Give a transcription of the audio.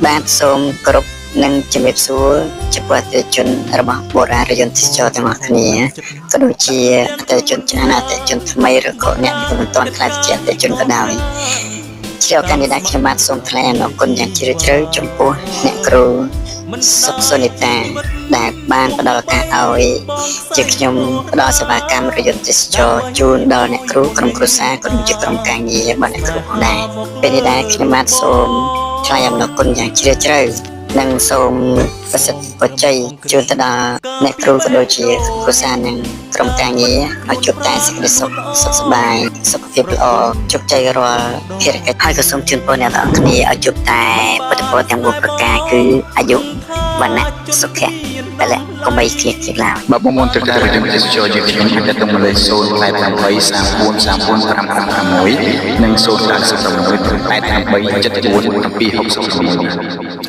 បាទសូមគោរពនិងជំរាបសួរចំពោះអតិថិជនរបស់បុរាណរថយន្តទេសចរទាំងអស់គ្នាក៏ដូចជាអតិថិជនចាស់និងអតិថិជនថ្មីឬក៏អ្នកដែលមិនទាន់ក្លាយជាអតិថិជនក៏ដោយជាឱកាសនេះដែរខ្ញុំបាទសូមថ្លែងអំណរគុណយ៉ាងជ្រាលជ្រៅចំពោះអ្នកគ្រូសុខសុនីតាដែលបានផ្ដល់ឱកាសឲ្យជាខ្ញុំផ្ដល់សេវាកម្មរថយន្តទេសចរជូនដល់អ្នកគ្រូក្រុមគ្រួសារក៏ដូចជាក្រុមការងាររបស់អ្នកគ្រូផងដែរពេលនេះដែរខ្ញុំបាទសូមថ្លែងអំណរគុណយ៉ាងជ្រាលជ្រៅនិងសូមប្រសិទ្ធពរជ័យជូនទៅដល់អ្នកគ្រូក៏ដូចជាគ្រួសារនិងក្រុមការងារឲ្យជួបតែសេចក្តីសុខសុខសប្បាយសុខភាពល្អជោគជ័យរាល់ភារកិច្ចហើយក៏សូមជូនពរអ្នកទាំងអស់គ្នាឲ្យជួបតែពុទ្ធពរទាំង4ប្រការគឺអាយុវណ្ណៈសុខៈពលៈកុំបីឃ្លៀងឃ្លាតឡើយ បាទបងប្អូនត្រូវការរថយន្តទេសចរជាខ្ញុំអាចទាក់ទងមកលេខ088 34 34 556និង096 88 74 766។